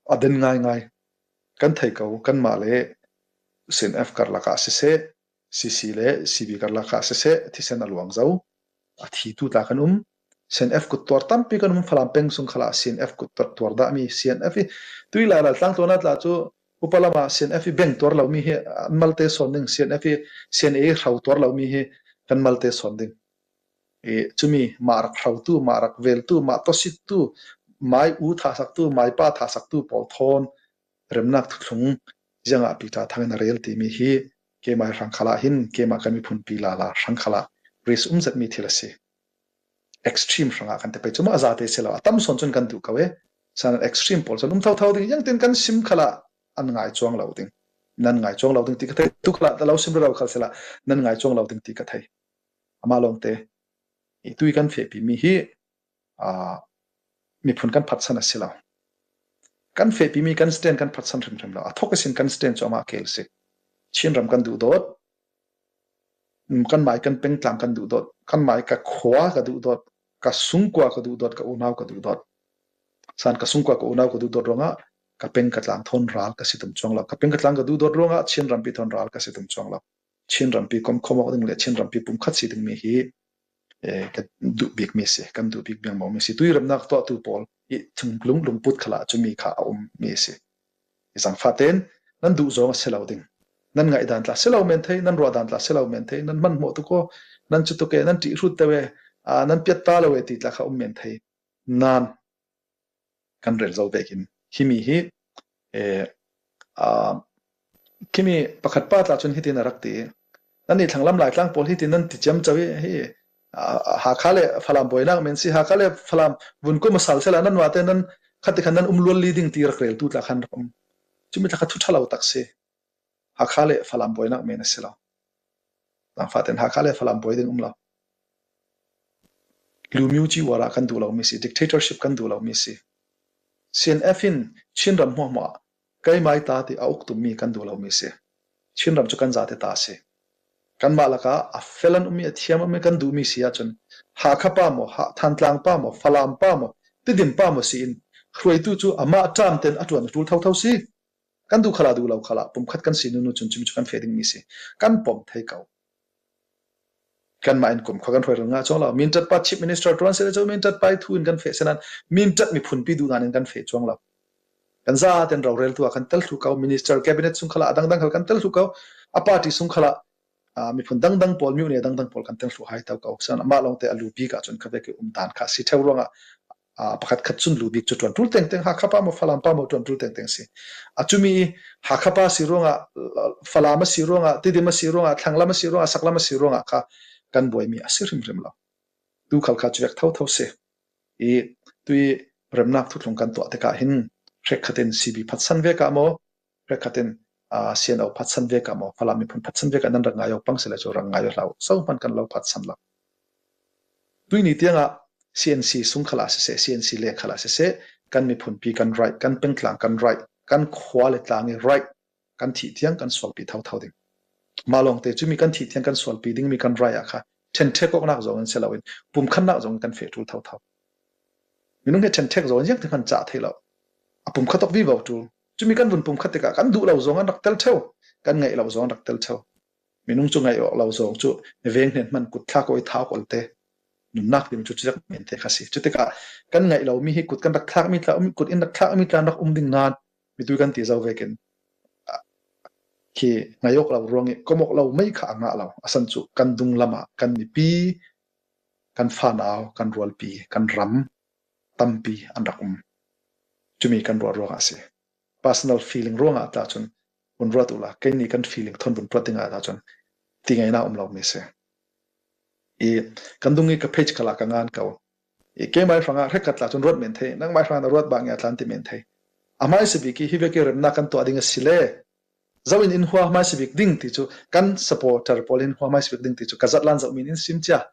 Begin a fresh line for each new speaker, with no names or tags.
A den ngaingai. Kan thei ko. Kanmah le CNF karlak ah siseh, CC le CB karlak ah siseh, thisen a luang zau. A thitu tla kan um. CNF kut tuar tampi kan um. Falam peng chung khal ah CNF kut tuar dahmi CNF i tui lai ral tlangtluan ah tla cu upa lam ah CNF i beng tuar lomi hi an malte sawn ding. CNF i CNA hro tuar lomi hi kan malte sawn ding. I cumi mah rak hrotu, mah rak veltu, mah tosittu, mai u thahsaktu, mai pa thahsaktu pawl thawn remnak thuthlung ziangah Peter thang in a rel timi hi keimah hrangkhal ah hin keimah kan miphun pi lala hrangkhal ah risk um zatmi thil a si. Extreme hrangah kan te pei cu ma zate si lo a tam sawn cun kan duh ko e san extreme pawl cun um thotho ding yang tin kan sim khala an ngai chuang lo ding nan ngai chuang lo ding ti ka thei tu khala ta lo sim lo khal sela nan ngai chuang lo ding ti ka thei amah lawngte i tui kan fehpimi hi miphun kan phatsan a si lo. Kan fehpimi kan stand kan phatsan hrimhrim lo. A thok sin kan stand cu amah kel si. Chinram kan duh dawt. Kan mai kan pengtlang kan duh dawt. Kan mai ka khua ka duh dawt. Ka sungkua ka duh dawt. Ka unau ka duh dawt. San ka sungkua ka unau ka duh dawt ruangah ka peng ka tlang thon ral ka si tum chuang lo. Ka peng ka tlang ka duh dawt ruangah Chin rampi thon ral ka si tum chuang lo. Chin rampi komkhom awk ding le Chin rampi pumkhat si dingmi hi ka duh bikmi si. Kan duh bik biangmangmi si. Tui remnak tuahtu pawl i thunglung lungput khala cumi kha a ummi si. I zangfah tein nan duh zong a si lo ding. Nan ngaihdan tla si lo men thei, nan ruahdan tla si lo men thei, nan hmanhmawh tuk aw, nan cu tuk e, nan ṭih hrut deuh e, nan piat ta lo e ti tla kha um men thei. Nan kan rel zo ve hin. Himi hi Khimi pakhat pa tla cun hitin a rak ti. Nan nih thlanglam Laitlang pawl hitin nan ti ciamco i hi Hakha le Falam buainak men si Hakha le Falam vun kum a sal sela nan wa te nan khati khan nan um lual li ding ti rak rel tu tla khan rak um. Cumi tla kha thu ṭhalo tak si. Hakha le Falam buainak men a si lo. Zaangfah ten Hakha le Falam buai ding um lo. Lumyu ci war ah kan duh lomi si. Dictatorship kan duh lomi si. CNF in Chinram hmuahhmuah keimah ta ti a uk tummi kan duh lomi si. Chinram cu kan zate ta a si. Kanmah lakah a fel an ummi, a thiam ummi kan duhmi si ahcun Hakha pa maw, Thantlang pa maw, Falam pa maw, Tidim pa maw siin hruaitu cu amah ṭam ten a ṭuan a ṭul thotho si. Kan duh khala duh lo khala pumkhat kan si nunu cun cumi cu kan fe dingmi si. Kan pom thei ko. Kanmah in kum khua kan hruai rel nga chuang lo. Mintat pa chief minister tuan sile cu mintat pai thu in kan fe senan mintat miphun pi duh nan in kan fe chuang lo. Kan za ten rorel tu ah kan tel thlu ko minister cabinet chung khala dangdang khal kan tel thlu ko a party sung khala miphun dangdang pawl myu ne dangdang pawl kan tel thlu hai tau ko san amah lawng te a lu bik ah cun kha ve ke um dan kha si theu ruangah pakhat khat cun lu bik cu ṭuan ṭul tengteng Hakha pa maw Falam pa maw ṭuan ṭul tengteng si. A cumi i Hakha pa si ruangah Falam a si ruangah Tidim a si ruangah Thlanglam a si ruangah Saklam a si ruangah kha kan buaimi a si hrimhrim lo. Tu khal kha cu vek thotho si. I tui remnak thuthlung kan tuah tikah hin hrekkhat in CB phatsan ve ka maw hrekkhat in CNO phatsan ve ka maw Falam miphun phatsan ve ka nan rak ngai pang sile cu rak ngai hlau so hman kan lo phatsan lo. Tuini tiangah CNC sungkhal ah siseh, CNC lengkhal ah siseh, kan miphunpi kan right, kan pengtlang kan right, kan khua le tlang i right, kan thih tiang kan sualpi thotho ding. Mah lawngte cu mi kan thih tiang kan sualpi dingmi kan right ah kha ṭhenṭhek awknak zong in si loin pumkhatnak zong in kan feh ṭul thotho. Minung hi ṭhenṭhek zong in ziang ti hmanh cah thei lo. A pumkhat awk vivo ṭul. Cumi kan vun pumkhat tikah kan duh lo zong an rak tel ṭheo, kan ngaih lo zong an rak tel ṭheo. Minung cu ngaih awk lo zong cu veng hnen hmanh kut thlak awk i thau awk te nunnak timi cu cucak men te kha si. Cutikah kan ngaih lomi hi kut kan rak thlakmi tla kut in rak thlakmi tla rak um ding nain mitu kan ti zo vekin khi ngai awk lo ruang i kom awk lo mei kha a ngah lo. Asan cu kan dung lam ah kan mipi, kan fanau, kan rualpi, kan ram tampi an rak um. Cumi kan ruah ruangah a si. Personal feeling ruangah tah cun vun ruat u la kei nih kan feeling thon vun ruat ding ah cun ti ngai na um lo mi si i kan dung i ka page kala ka ngan ko i ke mai hrangah hrekhat la cun ruat men thei nang mai hrang na ruat ba nge atlan ti men thei amai sibik hi hi veke remna kan tuah ding a si le zo in in hua mai sibik ding ti chu kan supporter pawl in hua mai sibik ding ti chu ka zat lan zo min in sim chia.